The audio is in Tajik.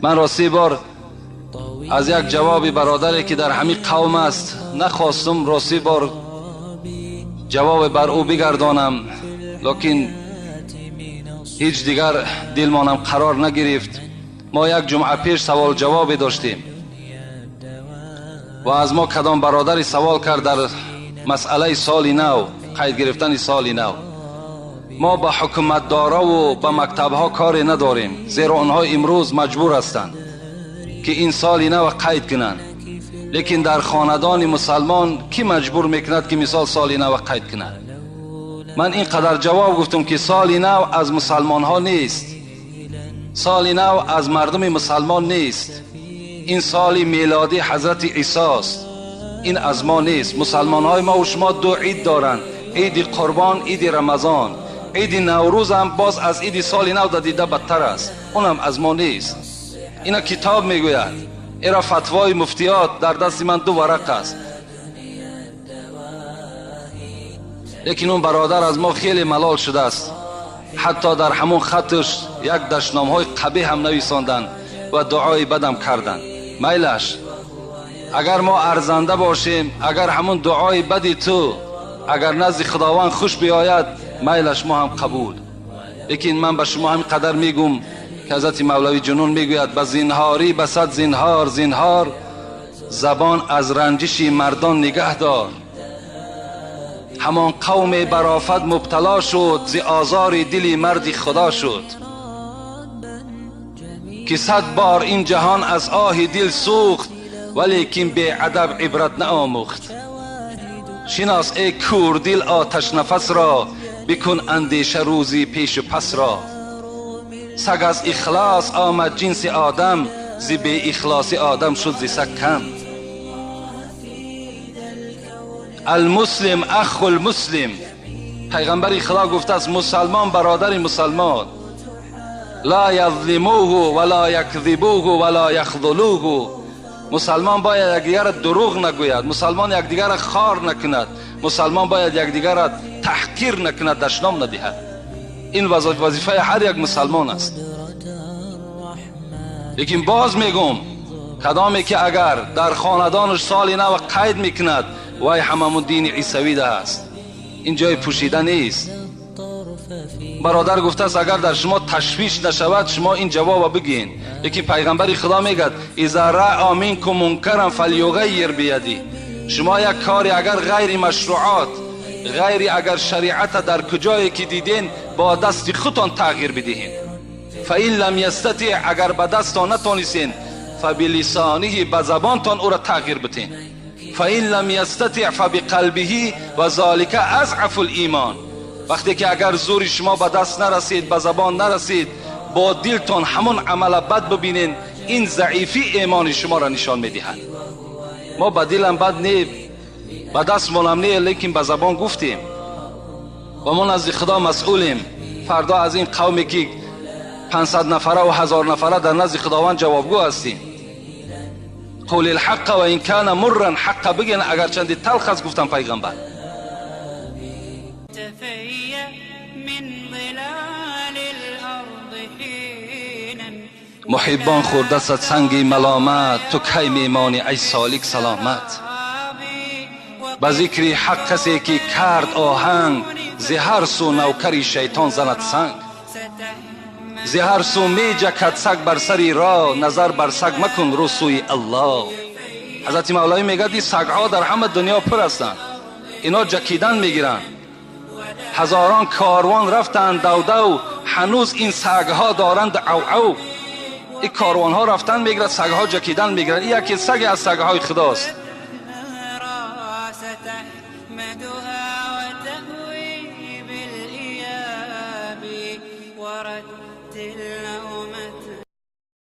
Ман рости бор аз як ҷавоби бародаре ки дар ҳамин қавм аст нахостум рости бор ҷавоб бар ӯ бигардонам, лекин ҳеҷ дигар дилмонам қарор нагирифт. Мо як ҷумъа пеш савол ҷавобе доштем ва аз мо кадом бародаре савол кард дар масъалаи соли нав, қайд гирифтани соли нав. Мо ба ҳукуматдораву ба мактабҳо коре надорем, зеро онҳо имрӯз маҷбур ҳастанд ки ин соли нав қайд кунанд. Лекин дар хонадони мусалмон кӣ маҷбур мекунад ки мисол соли нав қайд кунад? Ман ин қадар ҷавоб гуфтам ки соли нав аз мусалмонҳо нест, соли нав аз мардуми мусалмон нест. Ин соли мелодӣ ҳазрати Исост, ин аз мо нест. Мусалмонҳои мо ва шумо ду ид доранд: иди Қурбон, иди Рамазон. Иди Наврӯз ҳам боз аз иди соли нав дида бадтар аст, унам аз мо нест. Ина китоб мегӯяд, ира фатвои муфтиёт дар дасти ман ду варақ аст. Лекин он бародар аз мо хеле малол шудааст, ҳатто дар ҳамон хатш як дашномҳои қабеҳ ҳам нависонданд ва дуои бадам карданд. Майлаш, агар мо арзанда бошем, агар ҳамон дуои бади ту агар назди Худованд хуш биёяд, майлаш мо ҳам қабул. Лекин ман ба шумо ҳамин қадар мегӯм ки ҳазрати Мавлавӣ Ҷунун мегӯяд: ба зинҳорӣ ба сад зинҳор зинҳор, забон аз ранҷиши мардон нигаҳ дор. Ҳамон қавме бар офат мубтало шуд, зи озори дили марди Худо шуд, ки сад бор ин ҷаҳон аз оҳи дил сӯхт, валекин беадаб ибрат наомӯхт. Шинос эй кӯрдил оташнафас ро, бикун андеша рӯзи пешу пас ро. Саг аз ихлос омад ҷинси одам, зи беихлоси одам шуд зи саг кам. Алмуслим аху лмуслим, пайғамбари Худо гуфтааст мусалмон бародари мусалмон. Ла язлимуҳу ва ла якзибуҳу ва ла яхзулуҳу. Мусалмон бояд якдигарро дурӯғ нагӯяд, мусалмон якдигарро хор накунад, мусалмон бояд якдигарро таҳқир накунад, дашном надиҳад. Ин вазифаи ҳар як мусалмон аст. Лекин боз мегӯм, кадоме ки агар дар хонадонаш соли нав қайд мекунад, вай ҳамамун дини исавида аст. Ин ҷои пӯшида нест. Бародар гуфтааст агар дар шумо ташвиш нашавад, шумо ин ҷавобро бигӯед. Лекин пайғамбари Худо мегӯяд: иза раъа минкум мункаран фалюғаййир бияди. Шумо як кори агар ғайри машруъот, ғайри агар шариата дар куҷое ки диден, бо дасти худтон тағйир бидиҳед. Фаин лам ястатиъ, агар ба дастон натонистен, фабилисониҳи, ба забонтон ӯро тағйир бидиҳед. Фаин лам ястатиъ фабиқалбиҳи ва золика азъафу лимон. Вақте ки агар зури шумо ба даст нарасид, ба забон нарасид, бо дилтон ҳамон амала бад бибинен, ин заифи имони шуморо нишон медиҳад. Мо ба дилам бад не, ба дастмонам не, лекин ба забон гуфтем ва мо назди Худо масъулем. Фардо аз ин қавме ки 500 нафара ва 1000 нафара дар назди Худованд ҷавобгӯ ҳастем. Қул алҳаққа ва ин кана мурран, ҳаққа бигӯен агарчанди талх аст, гуфтан пайғамбар. Муҳиббон хӯрдастад санги маломат, ту кай мемонӣ ай солик саломат. Ба зикри ҳақ касе ки кард оҳанг, зи ҳар сӯ навкари шайтон занад санг. Зи ҳар сӯ меҷакад саг бар сари роҳ, назар бар саг макун рӯ сӯи Аллоҳ. Ҳазрати Мавлавӣ мегӯяд ин сагҳо дар ҳама дунё пур ҳастанд, ино ҷакидан мегиранд. Ҳазорон корвон рафтанд давдав, ҳанӯз ин сагҳо доранд ав-ав. Ин корвонҳо рафтан мегирад, сагҳо ҷакидан мегиранд. Ин яке саге аз сагҳои Худост.